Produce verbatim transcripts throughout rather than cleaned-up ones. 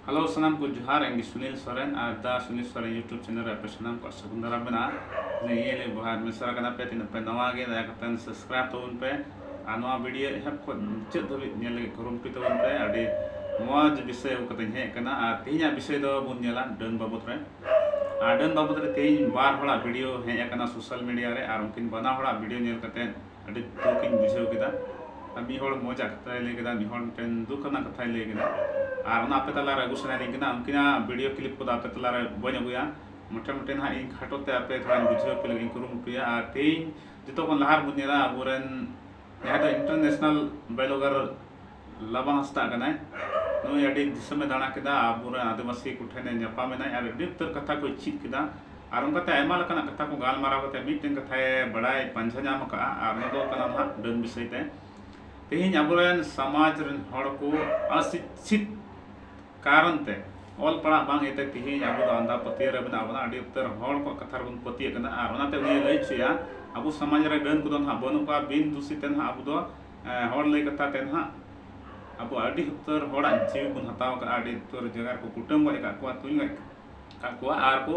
Hello, ᱥᱟᱱᱟᱢ ᱠᱚ ᱡᱚᱦᱟᱨ᱾ ᱤᱧ ᱜᱮ ᱥᱩᱱᱤᱞ ᱥᱚᱨᱮᱱ ᱟᱨ ᱫᱟ ᱥᱩᱱᱤᱞ ᱥᱚᱨᱮᱱ YouTube channel ᱨᱮ ᱟᱯᱮ ᱥᱟᱱᱟᱢ ᱠᱚᱣᱟᱜ ᱥᱟᱹᱜᱩᱱ ᱫᱟᱨᱟᱢ ᱢᱮᱱᱟᱜᱼᱟ᱾ ᱤᱧ ᱤᱭᱟᱹ ᱞᱟᱹᱜᱤᱫ ᱵᱚᱦᱟᱨ ᱢᱮᱥᱟ ᱠᱟᱱᱟ ᱯᱮ, ᱛᱤᱱᱟᱹᱜ ᱯᱮ ᱱᱟᱣᱟ ᱜᱮ, ᱫᱟᱭᱟ ᱠᱟᱛᱮ subscribe ᱛᱟᱵᱚᱱ ᱯᱮ᱾ ᱟᱨ ᱱᱚᱣᱟ video ᱮᱦᱚᱵ ᱠᱷᱚᱱ ᱢᱩᱪᱟᱹᱫ ᱫᱷᱟᱹᱵᱤᱡ ᱧᱮᱞ ᱞᱟᱹᱜᱤᱫ ᱠᱩᱨᱩᱢᱩᱴᱩᱭ ᱛᱟᱵᱚᱱ ᱯᱮ᱾ ᱟᱹᱰᱤ ᱢᱚᱡᱽ ᱵᱤᱥᱚᱭ ᱟᱹᱜᱩ ᱠᱟᱛᱮᱧ ᱦᱮᱡ ᱟᱠᱟᱱᱟ᱾ ᱟᱨ ᱛᱮᱦᱮᱧᱟᱜ ᱵᱤᱥᱚᱭ ᱫᱚ ᱵᱚᱱ ᱧᱮᱞᱟ ᱰᱟᱹᱱ ᱵᱟᱵᱚᱫ ᱨᱮ᱾ ᱟᱨ ᱰᱟᱹᱱ ᱵᱟᱵᱚᱫ ᱨᱮ ᱛᱮᱦᱮᱧ ᱵᱟᱨ ᱦᱚᱲᱟᱜ video ᱦᱮᱡ ᱟᱠᱟᱱᱟ social media ᱨᱮ, ᱟᱨ ᱩᱱᱠᱤᱱ ᱵᱟᱱᱟ ᱦᱚᱲᱟᱜ video ᱧᱮᱞ ᱠᱟᱛᱮ ᱟᱹᱰᱤ ᱫᱩᱠᱤᱧ ᱵᱩᱡᱷᱟᱹᱣ ᱠᱮᱫᱟ᱾ ᱟᱨ ᱢᱤᱫ ᱦᱚᱲ ᱢᱚᱡᱟᱜ ᱠᱟᱛᱷᱟᱭ ᱞᱟᱹᱭ ᱠᱮᱫᱟ, ᱢᱤᱫ ᱦᱚᱲ ᱢᱤᱫᱴᱮᱱ ᱫᱩᱠ ᱨᱮᱱᱟᱜ ᱠᱟᱛᱷᱟᱭ ᱞᱟᱹᱭ ᱠᱮᱫᱟ᱾ ᱟᱨ ᱚᱱᱟ ᱟᱯᱮ ᱛᱟᱞᱟᱨᱮ ᱟᱹᱜᱩ ᱥᱟᱱᱟᱭᱮᱫᱤᱧ ᱠᱟᱱᱟ᱾ ᱩᱱᱠᱤᱱᱟᱜ video clip ᱠᱚᱫᱚ ᱟᱯᱮ ᱛᱟᱞᱟᱨᱮ ᱵᱟᱹᱧ ᱟᱹᱜᱩᱭᱟ᱾ ᱢᱚᱴᱮ ᱢᱚᱴᱮ ᱱᱟᱦᱟᱜ ᱤᱧ ᱠᱷᱟᱴᱚ ᱛᱮ ᱟᱯᱮ ᱛᱷᱚᱲᱟᱧ ᱵᱩᱡᱷᱟᱹᱣ ᱟᱯᱮ ᱞᱟᱹᱜᱤᱫ ᱤᱧ ᱠᱩᱨᱩᱢᱩᱴᱩᱭᱟ᱾ ᱟᱨ ᱛᱮᱦᱮᱧ ᱡᱚᱛᱚ ᱠᱷᱚᱱ ᱞᱟᱦᱟ ᱨᱮᱵᱚᱱ ᱧᱮᱞᱟ ᱟᱵᱚᱨᱮᱱ ᱡᱟᱦᱟᱸᱭ ᱫᱚ international vlogger ᱞᱟᱵᱟ ᱦᱟᱸᱥᱫᱟ ᱠᱟᱱᱟᱭ᱾ ᱱᱩᱭ ᱟᱹᱰᱤ ᱫᱤᱥᱚᱢᱮ ᱫᱟᱬᱟ ᱠᱮᱫᱟ, ᱟᱵᱚᱨᱮᱱ ᱟᱹᱫᱤᱵᱟᱹᱥᱤ ᱠᱚᱴᱷᱮᱱᱮ ᱧᱟᱯᱟᱢᱮᱱᱟᱭ ᱟᱨ ᱟᱹᱰᱤ ᱩᱛᱟᱹᱨ ᱠᱟᱛᱷᱟ ᱠᱚᱭ ᱪᱮᱫ ᱠᱮᱫᱟ᱾ ᱟᱨ ᱚᱱᱠᱟᱛᱮ ᱟᱭᱢᱟ ᱞᱮᱠᱟᱱᱟᱜ ᱠᱟᱛᱷᱟ ᱠᱚ ᱜᱟᱞᱢᱟᱨᱟᱣ ᱠᱟᱛᱮ ᱢᱤᱫᱴᱮᱱ ᱠᱟᱛᱷᱟᱭ ᱵᱟᱲᱟᱭ ᱯᱟᱸᱡᱟ ᱧᱟᱢ ᱟᱠᱟᱫᱼᱟ, ᱟᱨ ᱚᱱᱟ ᱫᱚ ᱠᱟᱱᱟ ᱱᱟᱦᱟᱜ ᱰᱟᱹᱱ ᱵᱤᱥᱚᱭ ᱛᱮ᱾ ᱛᱮᱦᱮᱧ ᱟᱵᱚᱨᱮᱱ ᱥᱚᱢᱟᱡᱽ ᱨᱮᱱ ᱦᱚᱲ ᱠᱚ ᱚᱥᱤᱪᱪᱷᱤᱛ ᱠᱟᱨᱚᱱ ᱛᱮ, ᱚᱞ ᱯᱟᱲᱦᱟᱜ ᱵᱟᱝ ᱤᱭᱟᱹᱛᱮ ᱛᱮᱦᱮᱧ ᱟᱵᱚ ᱫᱚ ᱟᱸᱫᱷᱟ ᱯᱟᱹᱛᱭᱟᱹᱣ ᱨᱮ ᱢᱮᱱᱟᱜ ᱵᱚᱱᱟ᱾ ᱟᱹᱰᱤ ᱩᱛᱟᱹᱨ ᱦᱚᱲ ᱠᱚᱣᱟᱜ ᱠᱟᱛᱷᱟ ᱨᱮᱵᱚᱱ ᱯᱟᱹᱛᱭᱟᱹᱜ ᱠᱟᱱᱟ᱾ ᱟᱨ ᱚᱱᱟᱛᱮ ᱩᱱᱤᱭ ᱞᱟᱹᱭ ᱦᱚᱪᱚᱭᱟ, ᱟᱵᱚ ᱥᱚᱢᱟᱡᱽ ᱨᱮ ᱰᱟᱹᱱ ᱠᱚᱫᱚ ᱱᱟᱦᱟᱜ ᱵᱟᱹᱱᱩᱜ ᱠᱚᱣᱟ, ᱵᱤᱱ ᱫᱩᱥᱤ ᱛᱮ ᱱᱟᱦᱟᱜ ᱟᱵᱚ ᱫᱚ, ᱮ, ᱦᱚᱲ ᱞᱟᱹᱭ ᱠᱟᱛᱷᱟ ᱛᱮ ᱱᱟᱦᱟᱜ ᱟᱵᱚ ᱟᱹᱰᱤ ᱩᱛᱟᱹᱨ ᱦᱚᱲᱟᱜ ᱡᱤᱣᱤ ᱵᱚᱱ ᱦᱟᱛᱟᱣ ᱠᱟᱜᱼᱟ, ᱟᱹᱰᱤ ᱩᱛᱟᱹᱨ ᱡᱟᱭᱜᱟ ᱨᱮᱠᱚ ᱠᱩᱴᱟᱹᱢ ᱜᱚᱡ ᱟᱠᱟᱫ ᱠᱚᱣᱟ, ᱛᱩᱧ ᱜᱚᱡ ᱟᱠᱟᱫ ᱠᱚᱣᱟ, ᱟᱨ ᱠᱚ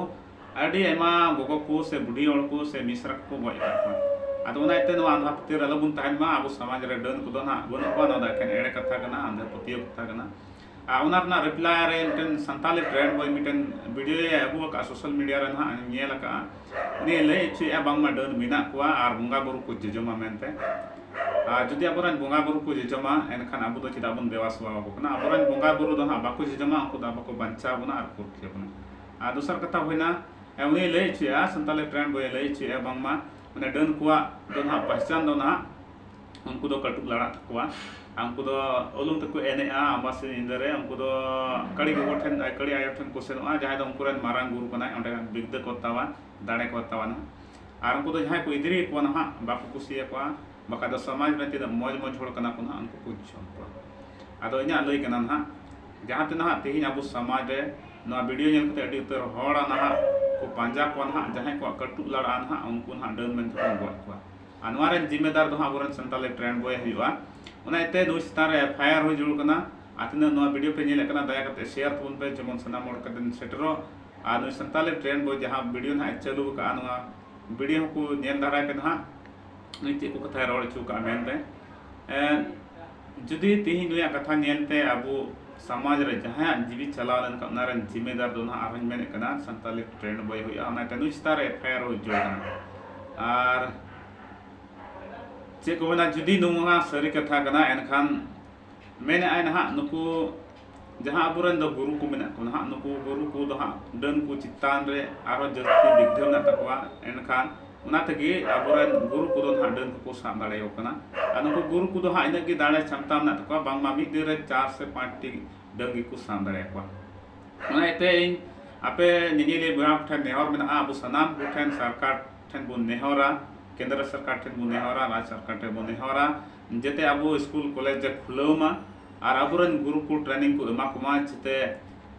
ᱟᱹᱰᱤ ᱟᱭᱢᱟ ᱜᱚᱜᱚ ᱠᱚ ᱥᱮ ᱵᱩᱰᱷᱤ ᱦᱚᱲ ᱠᱚ ᱥᱮ ᱢᱤᱥᱨᱟ ᱠᱚᱠᱚ ᱜᱚᱡ ᱟᱠᱟᱫ ᱠᱚᱣᱟ᱾ ᱟᱫᱚ ᱚᱱᱟ ᱤᱭᱟᱹᱛᱮ ᱱᱚᱣᱟ ᱟᱸᱫᱷᱟ ᱯᱟᱹᱛᱭᱟᱹᱣ ᱨᱮ ᱟᱞᱚ ᱵᱚᱱ ᱛᱟᱦᱮᱱ ᱢᱟ᱾ ᱟᱵᱚ ᱥᱚᱢᱟᱡᱽ ᱨᱮ ᱰᱟᱹᱱ ᱠᱚᱫᱚ ᱱᱟᱦᱟᱜ ᱵᱟᱹᱱᱩᱜ ᱠᱚᱣᱟ, ᱱᱚᱣᱟ ᱫᱚ ᱮᱠᱮᱱ ᱮᱲᱮ ᱠᱟᱛᱷᱟ ᱠᱟᱱᱟ, ᱟᱸᱫᱷᱟ ᱯᱟᱹᱛᱭᱟᱹᱣ ᱠᱟᱛᱷᱟ ᱠᱟᱱᱟ᱾ ᱟᱨ ᱚᱱᱟ ᱨᱮᱱᱟᱜ reply ᱨᱮ ᱢᱤᱫᱴᱮᱱ ᱥᱟᱱᱛᱟᱞᱤ trend ᱵᱚᱭ ᱢᱤᱫᱴᱮᱱ video ᱭ ᱟᱹᱜᱩ ᱟᱠᱟᱫᱼᱟ social media ᱨᱮ, ᱱᱟᱦᱟᱜ ᱤᱧ ᱧᱮᱞ ᱟᱠᱟᱫᱼᱟ᱾ ᱩᱱᱤᱭ ᱞᱟᱹᱭ ᱦᱚᱪᱚᱭᱮᱫᱼᱟ ᱵᱟᱝᱢᱟ ᱰᱟᱹᱱ ᱢᱮᱱᱟᱜ ᱠᱚᱣᱟ ᱟᱨ ᱵᱚᱸᱜᱟ ᱵᱩᱨᱩ ᱠᱚ ᱡᱚᱡᱚᱢᱟ ᱢᱮᱱᱛᱮ᱾ ᱟᱨ ᱡᱩᱫᱤ ᱟᱵᱚᱨᱮᱱ ᱵᱚᱸᱜᱟ ᱵᱩᱨᱩ ᱠᱚ ᱡᱚᱡᱚᱢᱟ, ᱮᱱᱠᱷᱟᱱ ᱟᱵᱚ ᱫᱚ ᱪᱮᱫᱟᱜ ᱵᱚᱱ ᱫᱮᱵᱟ ᱥᱮᱵᱟ ᱟᱠᱚ ᱠᱟᱱᱟ? ᱟᱵᱚᱨᱮᱱ ᱵᱚᱸᱜᱟ ᱵᱩᱨᱩ ᱫᱚ ᱱᱟᱦᱟᱜ ᱵᱟᱠᱚ ᱡᱚᱡᱚᱢᱟ, ᱩᱱᱠᱩ ᱫᱚ ᱵᱟᱠᱚ ᱵᱟᱧᱪᱟᱣ ᱵᱚᱱᱟ ᱟᱨ ᱠᱚ ᱨᱩᱠᱷᱤᱭᱟᱹ ᱵᱚᱱᱟ᱾ ᱟᱨ ᱫᱚᱥᱟᱨ ᱠᱟᱛᱷᱟ ᱦᱩᱭᱱᱟ, ᱮ, ᱩᱱᱤᱭ ᱞᱟᱹᱭ ᱦᱚᱪᱚᱭᱮᱫᱼᱟ, ᱥᱟᱱᱛᱟᱞᱤ trend ᱵᱚᱭᱮ ᱞᱟᱹᱭ ᱦᱚᱪᱚᱭᱮᱫᱼᱟ ᱵᱟᱝᱢᱟ ᱢᱟᱱᱮ ᱰᱟᱹᱱ ᱠᱚᱣᱟᱜ ᱫᱚ ᱱᱟᱦᱟᱜ ᱯᱟᱦᱪᱟᱱ ᱫᱚ ᱱᱟᱦᱟᱜ ᱩᱱᱠᱩ ᱫᱚ ᱠᱟᱹᱴᱩᱵ ᱞᱟᱲᱟᱜ ᱛᱟᱠᱚᱣᱟ᱾ ᱟᱨ ᱩᱱᱠᱩ ᱫᱚ ᱚᱞᱩᱝ ᱛᱮᱠᱚ ᱮᱱᱮᱡᱼᱟ ᱟᱢᱵᱟᱥᱤ ᱧᱤᱫᱟᱹ ᱨᱮ᱾ ᱩᱱᱠᱩ ᱫᱚ ᱠᱟᱹᱲᱤ ᱜᱚᱜᱚ ᱴᱷᱮᱱ, ᱠᱟᱹᱲᱤ ᱟᱭᱳ ᱴᱷᱮᱱ ᱠᱚ ᱥᱮᱱᱚᱜᱼᱟ, ᱡᱟᱦᱟᱸᱭ ᱫᱚ ᱩᱱᱠᱩ ᱨᱮᱱ ᱢᱟᱨᱟᱝ ᱜᱩᱨᱩ ᱠᱟᱱᱟᱭ, ᱚᱸᱰᱮ ᱵᱤᱜᱽᱫᱟᱹ ᱠᱚ ᱦᱟᱛᱟᱣᱟ, ᱫᱟᱲᱮ ᱠᱚ ᱦᱟᱛᱟᱣᱟ ᱱᱟᱦᱟᱜ᱾ ᱟᱨ ᱩᱱᱠᱩ ᱫᱚ ᱡᱟᱦᱟᱸᱭ ᱠᱚ ᱤᱫᱤᱨᱤ ᱠᱚᱣᱟ ᱱᱟᱦᱟᱜ, ᱵᱟᱠᱚ ᱠᱩᱥᱤᱭᱟᱠᱚᱣᱟ, ᱵᱟᱠᱷᱟᱡ ᱫᱚ ᱥᱚᱢᱟᱡᱽ ᱨᱮ ᱛᱤᱱᱟᱹᱜ ᱢᱚᱡᱽ ᱢᱚᱡᱽ ᱦᱚᱲ ᱠᱟᱱᱟ ᱠᱚ ᱱᱟᱦᱟᱜ, ᱩᱱᱠᱩ ᱠᱚ ᱡᱚᱢ ᱠᱚᱣᱟ᱾ ᱟᱫᱚ ᱤᱧᱟᱹᱜ ᱞᱟᱹᱭ ᱠᱟᱱᱟ ᱱᱟᱦᱟᱜ, ᱡᱟᱦᱟᱸ ᱛᱤᱱᱟᱹᱜ ᱦᱟᱸᱜ ᱛᱮᱦᱮᱧ ᱟᱵᱚ ᱥᱚᱢᱟᱡᱽ ᱨᱮ ᱱᱚᱣᱟ video ᱧᱮᱞ ᱠᱟᱛᱮ ᱟᱹᱰᱤ ᱩᱛᱟᱹᱨ ᱦᱚᱲ ᱱᱟᱦᱟᱜ ᱠᱚ ᱯᱟᱸᱡᱟ ᱠᱚᱣᱟ ᱱᱟᱦᱟᱜ, ᱡᱟᱦᱟᱸᱭ ᱠᱚᱣᱟᱜ ᱠᱟᱹᱴᱩᱵ ᱞᱟᱲᱟᱜᱼᱟ ᱱᱟᱦᱟᱜ, ᱩᱱᱠᱩ ᱱᱟᱦᱟᱜ ᱰᱟᱹᱱ ᱢᱮᱱᱛᱮ ᱵᱚᱱ ᱜᱚᱡ ᱠᱚᱣᱟ᱾ ᱟᱨ ᱱᱚᱣᱟ ᱨᱮᱱ ᱡᱤᱢᱢᱮᱫᱟᱨ ᱫᱚ ᱦᱟᱸᱜ ᱟᱵᱚᱨᱮᱱ ᱥᱟᱱᱛᱟᱞᱤ trend ᱵᱚᱭ ᱦᱩᱭᱩᱜᱼᱟ᱾ ᱚᱱᱟ ᱤᱭᱟᱹᱛᱮ ᱱᱩᱭ ᱪᱮᱛᱟᱱ ᱨᱮ FIR ᱦᱩᱭ ᱡᱟᱹᱨᱩᱲ ᱠᱟᱱᱟ᱾ ᱟᱨ ᱛᱤᱱᱟᱹᱜ ᱱᱚᱣᱟ video ᱯᱮ ᱧᱮᱞᱮᱫ ᱠᱟᱱᱟ, ᱫᱟᱭᱟ ᱠᱟᱛᱮ share ᱛᱟᱵᱚᱱ ᱯᱮ, ᱡᱮᱢᱚᱱ ᱥᱟᱱᱟᱢ ᱦᱚᱲ ᱠᱟᱛᱮ ᱥᱮᱴᱮᱨᱚᱜ᱾ ᱟᱨ ᱱᱩᱭ ᱥᱟᱱᱛᱟᱞᱤ ᱴᱨᱮᱱᱰ ᱵᱚᱭ ᱡᱟᱦᱟᱸ video ᱱᱟᱦᱟᱜ ᱮ ᱪᱟᱹᱞᱩ ᱟᱠᱟᱫᱼᱟ, ᱱᱚᱣᱟ video ᱦᱚᱸᱠᱚ ᱧᱮᱞ ᱫᱟᱨᱟᱭ ᱯᱮ ᱱᱟᱦᱟᱜ, ᱱᱩᱭ ᱪᱮᱫ ᱠᱚ ᱠᱟᱛᱷᱟᱭ ᱨᱚᱲ ᱦᱚᱪᱚ ᱠᱟᱜᱼᱟ ᱢᱮᱱᱛᱮ᱾ ᱮᱸ, ᱡᱩᱫᱤ ᱛᱮᱦᱮᱧ ᱱᱩᱭᱟᱜ ᱠᱟᱛᱷᱟ ᱧᱮᱞᱛᱮ ᱟᱵᱚ ᱥᱚᱢᱟᱡᱽ ᱨᱮ ᱡᱟᱦᱟᱸᱭᱟᱜ ᱡᱤᱣᱤ ᱪᱟᱞᱟᱣ ᱞᱮᱱᱠᱷᱟᱱ, ᱚᱱᱟ ᱨᱮᱱ ᱡᱤᱢᱤᱫᱟᱨ ᱫᱚ ᱱᱟᱦᱟᱜ ᱟᱨᱦᱚᱸᱧ ᱢᱮᱱᱮᱫ ᱠᱟᱱᱟ, ᱥᱟᱱᱛᱟᱞᱤ ᱴᱨᱮᱱᱰ ᱵᱚᱭ ᱦᱩᱭᱩᱜᱼᱟ, ᱚᱱᱟᱛᱮ ᱱᱩᱭ ᱪᱮᱛᱟᱱ ᱨᱮ FIR ᱦᱩᱭ ᱦᱚᱪᱚ ᱠᱟᱱᱟ᱾ ᱟᱨ ᱪᱮᱫ ᱠᱚ ᱢᱮᱱᱟ, ᱡᱩᱫᱤ ᱱᱚᱣᱟ ᱥᱟᱹᱨᱤ ᱠᱟᱛᱷᱟ ᱠᱟᱱᱟ, ᱮᱱᱠᱷᱟᱱ ᱢᱮᱱᱮᱫᱼᱟᱭ ᱱᱟᱦᱟᱜ, ᱱᱩᱠᱩ ᱡᱟᱦᱟᱸ ᱟᱵᱚᱨᱮᱱ ᱫᱚ ᱜᱩᱨᱩ ᱠᱚ ᱢᱮᱱᱟᱜ ᱠᱚ ᱱᱟᱦᱟᱜ, ᱱᱩᱠᱩ ᱜᱩᱨᱩ ᱠᱚ ᱫᱚ ᱦᱟᱸᱜ ᱰᱟᱹᱱ ᱠᱚ ᱪᱮᱛᱟᱱ ᱨᱮ ᱟᱨᱦᱚᱸ ᱡᱟᱹᱥᱛᱤ ᱵᱤᱫᱽᱫᱷᱟᱹ ᱢᱮᱱᱟᱜ ᱛᱟᱠᱚᱣᱟ᱾ ᱮᱱᱠᱷᱟᱱ ᱚᱱᱟ ᱛᱮᱜᱮ ᱟᱵᱚᱨᱮᱱ ᱜᱩᱨᱩ ᱠᱚᱫᱚ ᱱᱟᱦᱟᱜ ᱰᱟᱹᱱ ᱠᱚᱠᱚ ᱥᱟᱵ ᱫᱟᱲᱮᱭᱟᱠᱚ ᱠᱟᱱᱟ᱾ ᱟᱨ ᱱᱩᱠᱩ ᱜᱩᱨᱩ ᱠᱚᱫᱚ ᱦᱟᱸᱜ ᱤᱱᱟᱹᱜ ᱜᱮ ᱫᱟᱲᱮ ᱪᱷᱟᱢᱛᱟ ᱢᱮᱱᱟᱜ ᱛᱟᱠᱚᱣᱟ, ᱵᱟᱝᱢᱟ ᱢᱤᱫ ᱫᱤᱱ ᱨᱮ ᱪᱟᱨ ᱥᱮ ᱯᱟᱸᱪ ᱴᱤ ᱰᱟᱹᱱ ᱜᱮᱠᱚ ᱥᱟᱵ ᱫᱟᱲᱮᱭᱟᱠᱚᱣᱟ᱾ ᱚᱱᱟ ᱤᱭᱟᱹᱛᱮ ᱤᱧ ᱟᱯᱮ ᱧᱮᱧᱮᱞᱤᱭᱟᱹ ᱵᱚᱭᱦᱟ ᱠᱚᱴᱷᱮᱱ ᱱᱮᱦᱚᱨ ᱢᱮᱱᱟᱜᱼᱟ, ᱟᱵᱚ ᱥᱟᱱᱟᱢ ᱠᱚᱴᱷᱮᱱ, ᱥᱚᱨᱠᱟᱨ ᱴᱷᱮᱱ ᱵᱚᱱ ᱱᱮᱦᱚᱨᱟ, ᱠᱮᱱᱫᱨᱚ ᱥᱚᱨᱠᱟᱨ ᱴᱷᱮᱱ ᱵᱚᱱ ᱱᱮᱦᱚᱨᱟ, ᱨᱟᱡᱽ ᱥᱚᱨᱠᱟᱨ ᱴᱷᱮᱱ ᱵᱚᱱ ᱱᱮᱦᱚᱨᱟ, ᱡᱟᱛᱮ ᱟᱵᱚ ᱥᱠᱩᱞ ᱠᱚᱞᱮᱡᱽ ᱮ ᱠᱷᱩᱞᱟᱹᱣ ᱢᱟ ᱟᱨ ᱟᱵᱚᱨᱮᱱ ᱜᱩᱨᱩ ᱠᱚ ᱴᱨᱮᱱᱤᱝ ᱠᱚ ᱮᱢᱟ ᱠᱚᱢᱟ, ᱡᱟᱛᱮ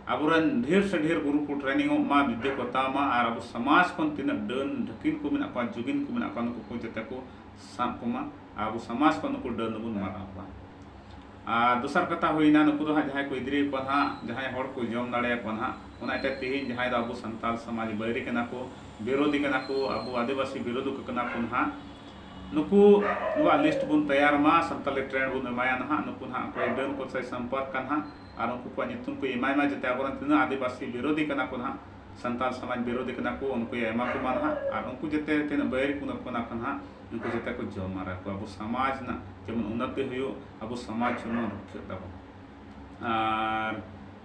ᱟᱵᱚᱨᱮᱱ ᱰᱷᱮᱨ ᱥᱮ ᱰᱷᱮᱨ ᱜᱩᱨᱩ ᱠᱚ ᱴᱨᱮᱱᱤᱝ ᱚᱜ ᱢᱟ, ᱵᱤᱫᱽᱫᱟᱹ ᱠᱚ ᱦᱟᱛᱟᱣ ᱢᱟ ᱟᱨ ᱟᱵᱚ ᱥᱚᱢᱟᱡᱽ ᱠᱷᱚᱱ ᱛᱤᱱᱟᱹᱜ ᱰᱟᱹᱱ ᱰᱷᱟᱹᱠᱤᱱ ᱠᱚ ᱢᱮᱱᱟᱜ ᱠᱚᱣᱟ, ᱡᱩᱜᱤᱱ ᱠᱚ ᱢᱮᱱᱟᱜ ᱠᱚᱣᱟ, ᱱᱩᱠᱩ ᱠᱚ ᱡᱟᱛᱮ ᱠᱚ ᱥᱟᱵ ᱠᱚᱢᱟ, ᱟᱵᱚ ᱥᱚᱢᱟᱡᱽ ᱠᱷᱚᱱ ᱱᱩᱠᱩ ᱰᱟᱹᱱ ᱫᱚᱵᱚᱱ ᱢᱟᱨᱟᱣ ᱠᱚᱣᱟ᱾ ᱟᱨ ᱫᱚᱥᱟᱨ ᱠᱟᱛᱷᱟ ᱦᱩᱭᱱᱟ, ᱱᱩᱠᱩ ᱫᱚ ᱦᱟᱸᱜ ᱡᱟᱦᱟᱸᱭ ᱠᱚ ᱤᱫᱤᱭᱮᱫ ᱠᱚᱣᱟ ᱦᱟᱸᱜ, ᱡᱟᱦᱟᱸᱭ ᱦᱚᱲ ᱠᱚ ᱡᱚᱢ ᱫᱟᱲᱮᱭᱟᱠᱚᱣᱟ ᱦᱟᱸᱜ, ᱚᱱᱟ ᱤᱭᱟᱹᱛᱮ ᱛᱮᱦᱮᱧ ᱡᱟᱦᱟᱸᱭ ᱫᱚ ᱟᱵᱚ ᱥᱟᱱᱛᱟᱲ ᱥᱚᱢᱟᱡᱽ ᱵᱟᱹᱭᱨᱤ ᱠᱟᱱᱟ ᱠᱚ, ᱵᱤᱨᱳᱫᱷᱤ ᱠᱟᱱᱟ ᱠᱚ, ᱟᱵᱚ ᱟᱹᱫᱤᱵᱟᱹᱥᱤ ᱵᱤᱨᱳᱫᱷᱤ ᱠᱚ ᱠᱟᱱᱟ ᱠᱚ ᱦᱟᱸᱜ, ᱱᱩᱠᱩ ᱱᱚᱣᱟ list ᱵᱚᱱ ᱛᱮᱭᱟᱨ ᱢᱟ, ᱥᱟᱱᱛᱟᱞᱤ ᱴᱨᱮᱱᱰ ᱵᱚᱱ ᱮᱢᱟᱭᱟ ᱱᱟᱦᱟᱜ, ᱱᱩᱠᱩ ᱱᱟᱦᱟᱜ ᱚᱠᱚᱭ ᱰᱟᱹᱱ ᱠᱚ ᱥᱟᱶ ᱥᱚᱢᱯᱚᱨᱠ ᱠᱟᱱ ᱦᱟᱸᱜ, ᱟᱨ ᱩᱱᱠᱩ ᱠᱚᱣᱟᱜ ᱧᱩᱛᱩᱢ ᱠᱚ ᱮᱢᱟᱭ ᱢᱟ, ᱡᱟᱛᱮ ᱟᱵᱚᱨᱮᱱ ᱛᱤᱱᱟᱹᱜ ᱟᱹᱫᱤᱵᱟᱹᱥᱤ ᱵᱤᱨᱳᱫᱷᱤ ᱠᱟᱱᱟ ᱠᱚ ᱱᱟᱦᱟᱜ, ᱥᱟᱱᱛᱟᱲ ᱥᱚᱢᱟᱡᱽ ᱵᱤᱨᱳᱫᱷᱤ ᱠᱟᱱᱟ ᱠᱚ, ᱩᱱᱠᱩ ᱮᱢᱟ ᱠᱚ ᱢᱟ ᱱᱟᱦᱟᱜ, ᱟᱨ ᱩᱱᱠᱩ ᱡᱟᱛᱮ ᱛᱤᱱᱟᱹᱜ ᱵᱟᱹᱭᱨᱤ ᱠᱚ ᱠᱟᱱᱟ ᱠᱚ ᱱᱟᱦᱟᱜ, ᱩᱱᱠᱩ ᱡᱟᱛᱮ ᱠᱚ ᱡᱚᱢ ᱢᱟᱨᱟ ᱠᱚ, ᱟᱵᱚ ᱥᱚᱢᱟᱡᱽ ᱨᱮᱱᱟᱜ ᱡᱮᱢᱚᱱ ᱩᱱᱱᱚᱛᱤ ᱦᱩᱭᱩᱜ, ᱟᱵᱚ ᱥᱚᱢᱟᱡᱽ ᱡᱮᱢᱚᱱ ᱨᱩᱠᱷᱤᱭᱟᱹᱜ ᱛᱟᱵᱚᱱ᱾ ᱟᱨ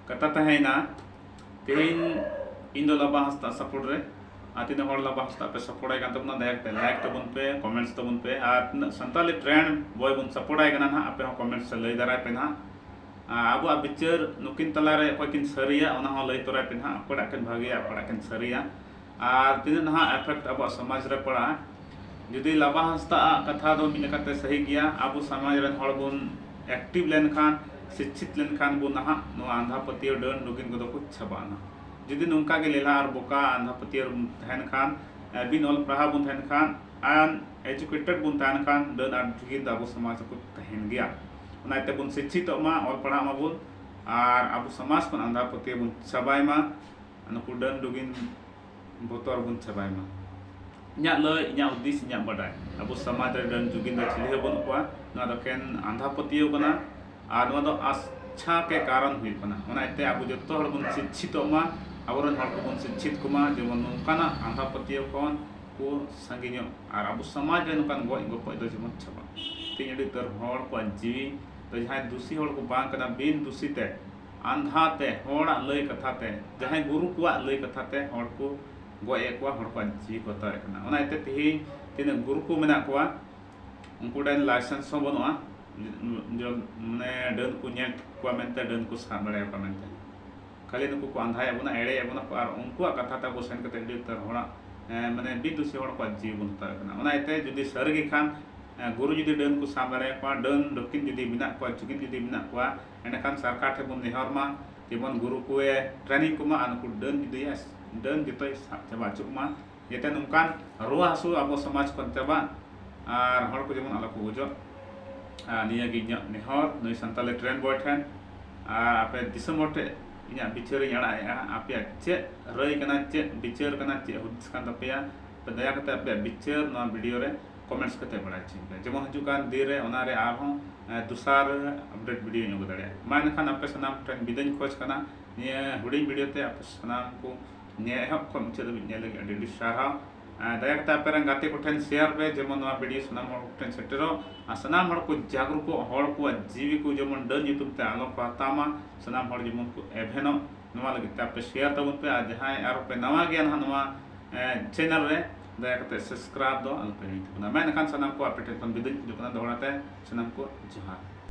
ᱠᱟᱛᱷᱟ ᱛᱟᱦᱮᱸᱭᱮᱱᱟ, ᱛᱮᱦᱮᱧ ᱤᱧ ᱫᱚ ᱞᱟᱵᱟ ᱦᱟᱸᱥᱫᱟ ᱥᱟᱯᱳᱨᱴ ᱨᱮ, ᱟᱨ ᱛᱤᱱᱟᱹᱜ ᱦᱚᱲ ᱞᱟᱵᱟ ᱦᱟᱸᱥᱫᱟ ᱯᱮ ᱥᱟᱯᱳᱨᱴ ᱟᱭ ᱠᱟᱱ ᱛᱟᱵᱚᱱᱟ, ᱫᱟᱭᱟ ᱠᱟᱛᱮ ᱞᱟᱭᱤᱠ ᱛᱟᱵᱚᱱ ᱯᱮ, ᱠᱚᱢᱮᱱᱴᱥ ᱛᱟᱵᱚᱱ ᱯᱮ, ᱟᱨ ᱛᱤᱱᱟᱹᱜ ᱥᱟᱱᱛᱟᱞᱤ ᱴᱨᱮᱱᱰ ᱵᱚᱭ ᱵᱚᱱ ᱥᱟᱯᱳᱨᱴ ᱟᱭ ᱠᱟᱱᱟ ᱱᱟᱦᱟᱜ, ᱟᱯᱮ ᱦᱚᱸ ᱠᱚᱢᱮᱱᱴᱥ ᱨᱮ ᱞᱟᱹᱭ ᱫᱟᱨᱟᱭ ᱯᱮ ᱱᱟᱦᱟᱜ᱾ ᱟᱨ ᱟᱵᱚᱣᱟᱜ ᱵᱤᱪᱟᱹᱨ ᱱᱩᱠᱤᱱ ᱛᱟᱞᱟᱨᱮ ᱚᱠᱚᱭ ᱠᱤᱱ ᱥᱟᱹᱨᱤᱭᱟ, ᱚᱱᱟ ᱦᱚᱸ ᱞᱟᱹᱭ ᱛᱚᱨᱟᱭ ᱯᱮ ᱱᱟᱦᱟᱜ, ᱚᱠᱚᱭᱴᱟᱜ ᱠᱤᱱ ᱵᱷᱟᱹᱜᱤᱭᱟ, ᱚᱠᱚᱭᱴᱟᱜ ᱠᱤᱱ ᱥᱟᱹᱨᱤᱭᱟ, ᱟᱨ ᱛᱤᱱᱟᱹᱜ ᱱᱟᱦᱟᱜ effect ᱟᱵᱚᱣᱟᱜ ᱥᱚᱢᱟᱡᱽ ᱨᱮ ᱯᱟᱲᱟᱜᱼᱟ᱾ ᱡᱩᱫᱤ ᱞᱟᱵᱟ ᱦᱟᱸᱥᱫᱟᱜ ᱟᱜ ᱠᱟᱛᱷᱟ ᱫᱚ ᱢᱤᱫ ᱞᱮᱠᱟᱛᱮ ᱥᱟᱹᱦᱤ ᱜᱮᱭᱟ, ᱟᱵᱚ ᱥᱚᱢᱟᱡᱽ ᱨᱮᱱ ᱦᱚᱲ ᱵᱚᱱ active ᱞᱮᱱᱠᱷᱟᱱ, ᱥᱤᱪᱪᱷᱤᱛ ᱞᱮᱱᱠᱷᱟᱱ ᱵᱚᱱ ᱱᱟᱦᱟᱜ, ᱱᱚᱣᱟ ᱟᱸᱫᱷᱟ ᱯᱟᱹᱛᱭᱟᱹᱣ ᱰᱟᱹᱱ ᱰᱩᱜᱤᱱ ᱠᱚᱫᱚ ᱠᱚ ᱪᱟᱵᱟᱜᱼᱟ ᱱᱟᱦᱟᱜ᱾ ᱡᱩᱫᱤ ᱱᱚᱝᱠᱟ ᱜᱮ ᱞᱮᱞᱦᱟ ᱟᱨ ᱵᱚᱠᱟ ᱟᱸᱫᱷᱟ ᱯᱟᱹᱛᱭᱟᱹᱣ ᱵᱚᱱ ᱛᱟᱦᱮᱱ ᱠᱷᱟᱱ, ᱵᱤᱱ ᱚᱞ ᱯᱟᱲᱦᱟᱣ ᱵᱚᱱ ᱛᱟᱦᱮᱱ ᱠᱷᱟᱱ, uneducated ᱵᱚᱱ ᱛᱟᱦᱮᱱ ᱠᱷᱟᱱ, ᱰᱟᱹᱱ ᱟᱨ ᱰᱩᱜᱤᱱ ᱫᱚ ᱟᱵᱚ ᱥᱚᱢᱟᱡᱽ ᱨᱮᱠᱚ ᱛᱟᱦᱮᱱ ᱜᱮᱭᱟ᱾ ᱚᱱᱟ ᱤᱭᱟᱹᱛᱮ ᱵᱚᱱ ᱥᱤᱪᱪᱷᱤᱛᱚᱜ ᱢᱟ, ᱚᱞ ᱯᱟᱲᱦᱟᱜ ᱢᱟᱵᱚᱱ, ᱟᱨ ᱟᱵᱚ ᱥᱚᱢᱟᱡᱽ ᱠᱷᱚᱱ ᱟᱸᱫᱷᱟ ᱯᱟᱹᱛᱭᱟᱹᱣ ᱵᱚᱱ ᱪᱟᱵᱟᱭ ᱢᱟ, ᱱᱩᱠᱩ ᱰᱟᱹᱱ ᱰᱩᱜᱤᱱ ᱵᱚᱛᱚᱨ ᱵᱚᱱ ᱪᱟᱵᱟᱭ ᱢᱟ᱾ ᱤᱧᱟᱹᱜ ᱞᱟᱹᱭ, ᱤᱧᱟᱹᱜ ᱦᱩᱫᱤᱥ, ᱤᱧᱟᱹᱜ ᱵᱟᱰᱟᱭ, ᱟᱵᱚ ᱥᱚᱢᱟᱡᱽ ᱨᱮ ᱰᱟᱹᱱ ᱡᱩᱜᱤᱱ ᱫᱚ ᱪᱤᱞᱤ ᱦᱚᱸ ᱵᱟᱹᱱᱩᱜ ᱠᱚᱣᱟ᱾ ᱱᱚᱣᱟ ᱫᱚ ᱮᱠᱮᱱ ᱟᱸᱫᱷᱟ ᱯᱟᱹᱛᱭᱟᱹᱣ ᱠᱟᱱᱟ, ᱟᱨ ᱱᱚᱣᱟ ᱫᱚ ᱟᱪᱪᱷᱟ ᱜᱮ ᱠᱟᱨᱚᱱ ᱦᱩᱭᱩᱜ ᱠᱟᱱᱟ᱾ ᱚᱱᱟ ᱤᱭᱟᱹᱛᱮ ᱟᱵᱚ ᱡᱚᱛᱚ ᱦᱚᱲ ᱵᱚᱱ ᱥᱤᱪᱪᱷᱤᱛᱚᱜ ᱢᱟ, ᱟᱵᱚᱨᱮᱱ ᱦᱚᱲ ᱠᱚᱵᱚᱱ ᱥᱤᱪᱪᱷᱤᱛ ᱠᱚᱢᱟ, ᱡᱮᱢᱚᱱ ᱱᱚᱝᱠᱟᱱᱟᱜ ᱟᱸᱫᱷᱟ ᱯᱟᱹᱛᱭᱟᱹᱣ ᱠᱷᱚᱱ ᱠᱚ ᱥᱟᱺᱜᱤᱧᱚᱜ, ᱟᱨ ᱟᱵᱚ ᱥᱚᱢᱟᱡᱽ ᱨᱮ ᱱᱚᱝᱠᱟᱱ ᱜᱚᱡ ᱜᱚᱯᱚᱡ ᱫᱚ ᱡᱮᱢᱚᱱ ᱪᱟᱵᱟᱜ᱾ ᱛᱮᱦᱮᱧ ᱟᱹᱰᱤ ᱩᱛᱟᱹᱨ ᱦᱚᱲ ᱠᱚᱣᱟᱜ ᱡᱤᱣᱤ ᱫᱚ, ᱡᱟᱦᱟᱸᱭ ᱫᱩᱥᱤ ᱦᱚᱲ ᱠᱚ ᱵᱟᱝ ᱠᱟᱱᱟ, ᱵᱤᱱ ᱫᱩᱥᱤ ᱛᱮ, ᱟᱸᱫᱷᱟ ᱛᱮ, ᱦᱚᱲᱟᱜ ᱞᱟᱹᱭ ᱠᱟᱛᱷᱟ ᱛᱮ, ᱡᱟᱦᱟᱸᱭ ᱜᱩᱨᱩ ᱠᱚᱣᱟᱜ ᱞᱟᱹᱭ ᱠᱟᱛᱷᱟ ᱛᱮ ᱦᱚᱲ ᱠᱚ ᱜᱚᱡ ᱮᱫ ᱠᱚᱣᱟ, ᱦᱚᱲ ᱠᱚᱣᱟᱜ ᱡᱤᱣᱤ ᱠᱚ ᱦᱟᱛᱟᱣᱮᱫ ᱠᱟᱱᱟ᱾ ᱚᱱᱟ ᱤᱭᱟᱹᱛᱮ ᱛᱮᱦᱮᱧ ᱛᱤᱱᱟᱹᱜ ᱜᱩᱨᱩ ᱠᱚ ᱢᱮᱱᱟᱜ ᱠᱚᱣᱟ, ᱩᱱᱠᱩ ᱴᱷᱮᱱ ᱞᱟᱭᱥᱮᱱᱥ ᱦᱚᱸ ᱵᱟᱹᱱᱩᱜᱼᱟ, ᱡᱚ-, ᱢᱟᱱᱮ ᱰᱟᱹᱱ ᱠᱚ ᱧᱮᱞ ᱠᱚᱣᱟ ᱢᱮᱱᱛᱮ, ᱰᱟᱹᱱ ᱠᱚ ᱥᱟᱵ ᱫᱟᱲᱮᱭᱟᱠᱚᱣᱟ ᱢᱮᱱᱛᱮ᱾ ᱠᱷᱟᱹᱞᱤ ᱱᱩᱠᱩ ᱠᱚ ᱟᱸᱫᱷᱟᱭᱮᱫ ᱵᱚᱱᱟ, ᱮᱲᱮᱭᱮᱫ ᱵᱚᱱᱟ ᱠᱚ, ᱟᱨ ᱩᱱᱠᱩᱣᱟᱜ ᱠᱟᱛᱷᱟ ᱛᱮ ᱟᱵᱚ ᱥᱮᱱ ᱠᱟᱛᱮ ᱟᱹᱰᱤ ᱩᱛᱟᱹᱨ ᱦᱚᱲᱟᱜ, ᱮᱸ, ᱢᱟᱱᱮ ᱵᱤᱨ ᱫᱩᱥᱤ ᱦᱚᱲ ᱠᱚᱣᱟᱜ ᱡᱤᱣᱤ ᱵᱚᱱ ᱦᱟᱛᱟᱣᱮᱫ ᱠᱟᱱᱟ᱾ ᱚᱱᱟ ᱤᱭᱟᱹᱛᱮ ᱡᱩᱫᱤ ᱥᱟᱹᱨᱤ ᱜᱮ ᱠᱷᱟᱱ, ᱮᱸ, ᱜᱩᱨᱩ ᱡᱩᱫᱤ ᱰᱟᱹᱱ ᱠᱚ ᱥᱟᱵ ᱫᱟᱲᱮᱭᱟᱠᱚᱣᱟ, ᱰᱟᱹᱱ ᱰᱚᱠᱤᱱ ᱡᱩᱫᱤ ᱢᱮᱱᱟᱜ ᱠᱚᱣᱟ, ᱡᱩᱜᱤᱱ ᱡᱩᱫᱤ ᱢᱮᱱᱟᱜ ᱠᱚᱣᱟ, ᱮᱸᱰᱮᱠᱷᱟᱱ ᱥᱚᱨᱠᱟᱨ ᱴᱷᱮᱱ ᱵᱚᱱ ᱱᱮᱦᱚᱨ ᱢᱟ, ᱡᱮᱢᱚᱱ ᱜᱩᱨᱩ ᱠᱚᱭᱮ training ᱠᱚᱢᱟ, ᱟᱨ ᱱᱩᱠᱩ ᱰᱟᱹᱱ ᱡᱩᱫᱤ, ᱰᱟᱹᱱ ᱡᱚᱛᱚᱭ ᱥᱟᱵ ᱪᱟᱵᱟ ᱦᱚᱪᱚᱜ ᱢᱟ᱾ ᱡᱟᱛᱮ ᱱᱚᱝᱠᱟᱱ ᱨᱩᱣᱟᱹ ᱦᱟᱹᱥᱩ ᱟᱵᱚ ᱥᱚᱢᱟᱡᱽ ᱠᱷᱚᱱ ᱪᱟᱵᱟᱜ, ᱟᱨ ᱦᱚᱲ ᱠᱚ ᱡᱮᱢᱚᱱ ᱟᱞᱚ ᱠᱚ ᱜᱚᱡᱚᱜ᱾ ᱟᱨ ᱱᱤᱭᱟᱹ ᱜᱮ ᱤᱧᱟᱹᱜ ᱱᱮᱦᱚᱨ ᱱᱩᱭ ᱥᱟᱱᱛᱟᱞᱤ train boy ᱴᱷᱮᱱ᱾ ᱟᱨ ᱟᱯᱮ ᱫᱤᱥᱚᱢ ᱦᱚᱲ ᱴᱷᱮᱱ ᱤᱧᱟᱹᱜ ᱵᱤᱪᱟᱹᱨᱤᱧ ᱟᱲᱟᱜ ᱮᱜᱼᱟ᱾ ᱟᱯᱮᱭᱟᱜ ᱪᱮᱫ ᱨᱟᱹᱭ ᱠᱟᱱᱟ, ᱪᱮᱫ ᱵᱤᱪᱟᱹᱨ ᱠᱟᱱᱟ, ᱪᱮᱫ ᱦᱩᱫᱤᱥ ᱠᱟᱱ ᱛᱟᱯᱮᱭᱟ, ᱟᱯᱮ ᱫᱟᱭᱟ ᱠᱟᱛᱮ ᱟᱯᱮᱭᱟᱜ ᱵᱤᱪᱟᱹᱨ ᱱᱚᱣᱟ video ᱨᱮ comments ᱠᱟᱛᱮ ᱵᱟᱲᱟᱭ ᱦᱚᱪᱚᱧ ᱯᱮ᱾ ᱡᱮᱢᱚᱱ ᱦᱤᱡᱩᱜ ᱠᱟᱱ ᱫᱤᱱ ᱨᱮ ᱚᱱᱟ ᱨᱮ ᱟᱨᱦᱚᱸ, ᱮ, ᱫᱚᱥᱟᱨ update videoᱧ ᱟᱹᱜᱩ ᱫᱟᱲᱮᱭᱟᱜᱼᱟ᱾ ᱢᱟ ᱮᱱᱠᱷᱟᱱ ᱟᱯᱮ ᱥᱟᱱᱟᱢ ᱴᱷᱮᱱ ᱵᱤᱫᱟᱹᱧ ᱠᱷᱚᱡᱽ ᱠᱟᱱᱟ᱾ ᱱᱤᱭᱟᱹ ᱦᱩᱰᱤᱧ video ᱛᱮ ᱟᱯᱮ ᱥᱟᱱᱟᱢ ᱠᱚ ᱱᱤᱭᱟᱹ ᱮᱦᱚᱵ ᱠᱷᱚᱱ ᱢᱩᱪᱟᱹᱫ ᱫᱷᱟᱹᱵᱤᱡ ᱧᱮᱞ ᱞᱟᱹᱜᱤᱫ ᱟᱹᱰᱤ ᱟᱹᱰᱤ ᱥᱟᱨᱦᱟᱣ᱾ ᱮ, ᱫᱟᱭᱟ ᱠᱟᱛᱮ ᱟᱯᱮ ᱨᱮᱱ ᱜᱟᱛᱮ ᱠᱚᱴᱷᱮᱱ share ᱯᱮ, ᱡᱮᱢᱚᱱ ᱱᱚᱣᱟ video ᱥᱟᱱᱟᱢ ᱦᱚᱲ ᱠᱚᱴᱷᱮᱱ ᱥᱮᱴᱮᱨᱚᱜ ᱟᱨ ᱥᱟᱱᱟᱢ ᱦᱚᱲ ᱠᱚ ᱡᱟᱜᱽᱨᱩᱠᱚᱜ, ᱦᱚᱲ ᱠᱚᱣᱟᱜ ᱡᱤᱣᱤ ᱠᱚ ᱡᱮᱢᱚᱱ ᱰᱟᱹᱱ ᱧᱩᱛᱩᱢ ᱛᱮ ᱟᱞᱚ ᱠᱚ ᱦᱟᱛᱟᱣ ᱢᱟ, ᱥᱟᱱᱟᱢ ᱦᱚᱲ ᱡᱮᱢᱚᱱ ᱠᱚ ᱮᱵᱷᱮᱱᱚᱜ, ᱱᱚᱣᱟ ᱞᱟᱹᱜᱤᱫ ᱛᱮ ᱟᱯᱮ share ᱛᱟᱵᱚᱱ ᱯᱮ᱾ ᱟᱨ ᱡᱟᱦᱟᱸᱭ ᱟᱨᱚ ᱯᱮ ᱱᱟᱣᱟ ᱜᱮᱭᱟ ᱱᱟᱦᱟᱜ ᱱᱚᱣᱟ, ᱮ, channel ᱨᱮ, ᱫᱟᱭᱟ ᱠᱟᱛᱮ subscribe ᱫᱚ ᱟᱞᱚ ᱯᱮ ᱦᱤᱲᱤᱧ ᱛᱟᱵᱚᱱᱟ᱾ ᱢᱟ ᱮᱱᱠᱷᱟᱱ ᱥᱟᱱᱟᱢ ᱠᱚ ᱟᱯᱮ ᱴᱷᱮᱱ ᱠᱷᱚᱱ ᱵᱤᱫᱟᱹᱧ ᱠᱷᱚᱡᱚᱜ ᱠᱟᱱᱟ ᱫᱚᱦᱲᱟ ᱛᱮ᱾ ᱥᱟᱱᱟᱢ ᱠᱚ ᱡᱚᱦᱟᱨ᱾